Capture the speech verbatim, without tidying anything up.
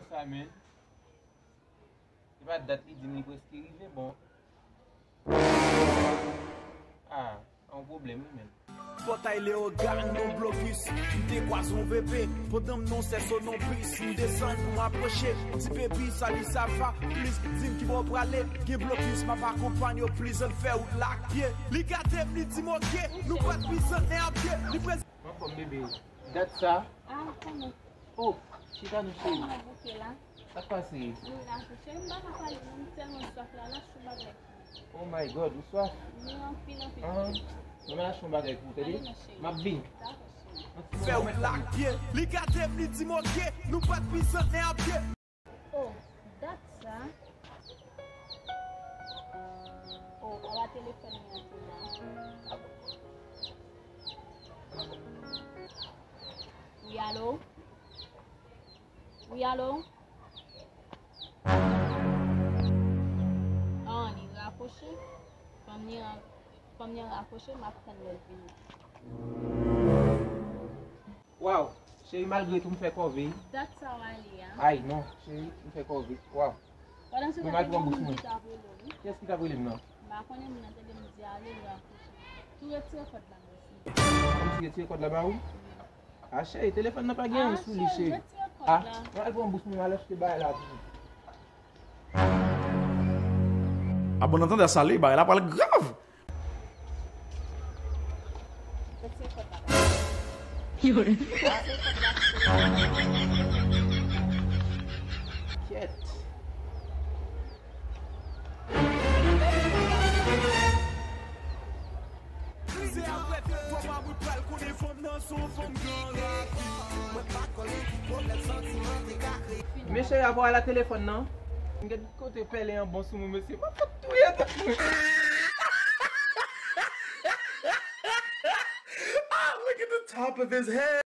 Sa, men. Se pa dat li di m li prèske rive, bon. Ah, yon pwoblèm, wi, men. Pòtay Leyogàn, nou blokis. M te kwaze yon V P pandan m nan sèso non plis. M desann, m apwoche. Ti baby, salut, ça va? Plis, di m ki bò w prale. Gen blokis, m ap akonpanye w plis. Ann fè wout la ak pye. Li gade m, li di m oke. Nou pa t bizan, men a pye. Li prèske Mwen anfòm, bebe. Dat sa. Ah, kòman? Oh, chita non, cheri. Kòman bouke la? Sa k pase? Wi, la, cheri, m pa ka pale non, m tèlman swaf la, la, chou bagay. Oh my God, ou swaf? Wi, anpil, anpil, ah, anpil. Mwen al achte yon bagay pou ou, tande? Pale non, cheri. M ap vini. Dakò, cheri. Fè wout la ak pye. Li gade m, li di m oke. Nou pa t bizan, men a pye. Oh, dat sa. Oh, papa telefòn li an tou la. Wi, alo? Wi, alo? Ah, li rakwoche. Fanm li an, fanm li an rakwoche, m ap tann lè l vini. Waw, cheri, malgre tou m fè kòve. Dat sa w ale a? Ay, non, cheri, m fè kòve. Waw. Pandan se tan, te gen moun ki t ap rele w, wi. Kiyès ki t ap rele m nan? M pa konnen, moun nan tande m di ale, l rakwoche. Tou retire kòd la, mèsi. Kòmsi retire kòd la ba ou? Wi. Ah, cheri, telefòn nan pa gen anyen sou li, cheri. Ah, cheri, retire kòd la. Mwen al pran bous mwen, al achte bagay la pou ou. Ah bon, nan tande sa, li, bagay la pral grav. Kyèt. Mesye, apa w al a telefòn nan? Gad kote pèlen an bon sou mwen, mesye. M ap fè touye tèt mwen. Ah, look at the top of his head.